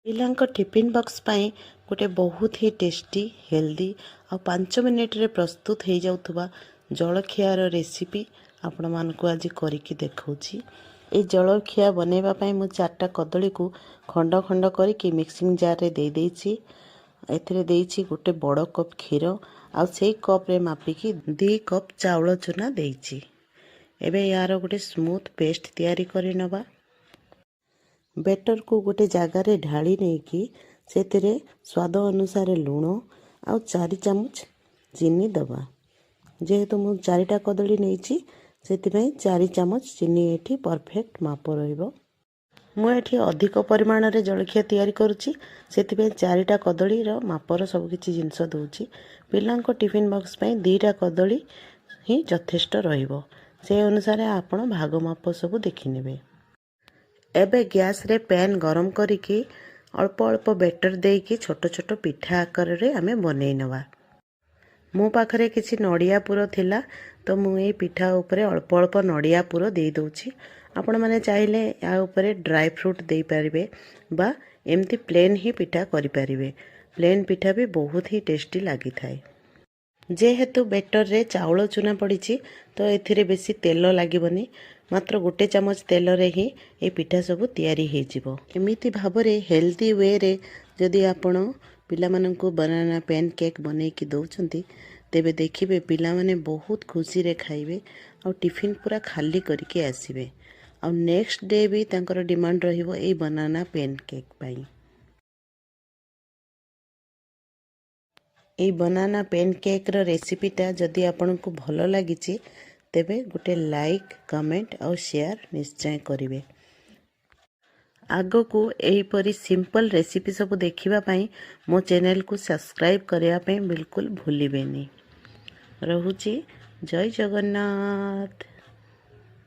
ପିଲାଙ୍କ tiffin box ପାଇଁ ଗୋଟେ ବହୁତ ହି ଟେଷ୍ଟି, ହେଲ୍ଦି ଆଉ 5 ମିନିଟ୍ରେ ପ୍ରସ୍ତୁତ ହେଇଯାଉଥିବା ଜଳଖିଆର ରେସିପି ଆପଣମାନଙ୍କୁ ଆଜି କରିକି ଦେଖାଉଛି। ଏଇ ଜଳଖିଆ ବନେଇବା ପାଇଁ ମୁଁ ଚାରିଟା କଦଳୀକୁ ଖଣ୍ଡ ଖଣ୍ଡ କରିକି ମିକ୍ସିଂ ଜାର୍ରେ ଦେଇଦେଇଛି। ଏଥିରେ ଦେଇଛି ଗୋଟେ ବଡ଼ କପ୍ କ୍ଷୀର ଆଉ ସେଇ କପ୍ରେ ମାପିକି 2 କପ୍ ଚାଉଳ ଚୁନା ଦେଇଛି। ଏବେ ୟାର ଗୋଟେ ସ୍ମୁଥ୍ ପେଷ୍ଟ ତିଆରି କରିନେବା। ବେଟରକୁ ଗୋଟେ ଜାଗାରେ ଢାଳି ନେଇକି ସେଥିରେ ସ୍ୱାଦ ଅନୁସାରେ ଲୁଣ ଆଉ 4 ଚାମଚ ଚିନି ଦେବା। ଯେହେତୁ ମୁଁ ଚାରିଟା କଦଳୀ ନେଇଛି, ସେଥିପାଇଁ 4 ଚାମଚ ଚିନି ଏଠି ପରଫେକ୍ଟ ମାପ ରହିବ। ମୁଁ ଏଠି ଅଧିକ ପରିମାଣରେ ଜଳଖିଆ ତିଆରି କରୁଛି, ସେଥିପାଇଁ ଚାରିଟା କଦଳୀର ମାପର ସବୁକିଛି ଜିନିଷ ଦେଉଛି। ପିଲାଙ୍କ ଟିଫିନ୍ ବକ୍ସ ପାଇଁ 2ଟା କଦଳୀ ହିଁ ଯଥେଷ୍ଟ ରହିବ। ସେ ଅନୁସାରେ ଆପଣ ଭାଗ ମାପ ସବୁ ଦେଖିନେବେ। ଏବେ ଗ୍ୟାସ୍ରେ ପ୍ୟାନ୍ ଗରମ କରିକି ଅଳ୍ପ ଅଳ୍ପ ବେଟର ଦେଇକି ଛୋଟ ଛୋଟ ପିଠା ଆକାରରେ ଆମେ ବନେଇ ନେବା। ମୋ ପାଖରେ କିଛି ନଡ଼ିଆ ପୁର ଥିଲା, ତ ମୁଁ ଏଇ ପିଠା ଉପରେ ଅଳ୍ପ ଅଳ୍ପ ନଡ଼ିଆ ପୁର ଦେଇଦେଉଛି। ଆପଣମାନେ ଚାହିଁଲେ ୟା ଉପରେ ଡ୍ରାଏ ଫ୍ରୁଟ୍ ଦେଇପାରିବେ ବା ଏମିତି ପ୍ଲେନ୍ ହିଁ ପିଠା କରିପାରିବେ। ପ୍ଲେନ୍ ପିଠା ବି ବହୁତ ହି ଟେଷ୍ଟି ଲାଗିଥାଏ। ଯେହେତୁ ବେଟରରେ ଚାଉଳ ଚୁନା ପଡ଼ିଛି, ତ ଏଥିରେ ବେଶୀ ତେଲ ଲାଗିବନି। ମାତ୍ର ଗୋଟେ ଚାମଚ ତେଲରେ ହିଁ ଏ ପିଠା ସବୁ ତିଆରି ହେଇଯିବ। ଏମିତି ଭାବରେ ହେଲ୍ଦି ୱେରେ ଯଦି ଆପଣ ପିଲାମାନଙ୍କୁ ବାନାନା ପ୍ୟାନ୍ କେକ୍ ବନେଇକି ଦେଉଛନ୍ତି, ତେବେ ଦେଖିବେ ପିଲାମାନେ ବହୁତ ଖୁସିରେ ଖାଇବେ ଆଉ ଟିଫିନ୍ ପୁରା ଖାଲି କରିକି ଆସିବେ। ଆଉ ନେକ୍ସଟ ଡେ ବି ତାଙ୍କର ଡିମାଣ୍ଡ ରହିବ ଏଇ ବାନାନା ପ୍ୟାନ୍ କେକ୍ ପାଇଁ। ଏଇ ବନାନା ପ୍ୟାନ୍ କେକ୍ର ରେସିପିଟା ଯଦି ଆପଣଙ୍କୁ ଭଲ ଲାଗିଛି, ତେବେ ଗୋଟେ ଲାଇକ୍, କମେଣ୍ଟ ଆଉ ସେୟାର ନିଶ୍ଚୟ କରିବେ। ଆଗକୁ ଏହିପରି ସିମ୍ପଲ୍ ରେସିପି ସବୁ ଦେଖିବା ପାଇଁ ମୋ ଚ୍ୟାନେଲକୁ ସବସ୍କ୍ରାଇବ୍ କରିବା ପାଇଁ ବିଲକୁଲ ଭୁଲିବେନି। ରହୁଛି, ଜୟ ଜଗନ୍ନାଥ।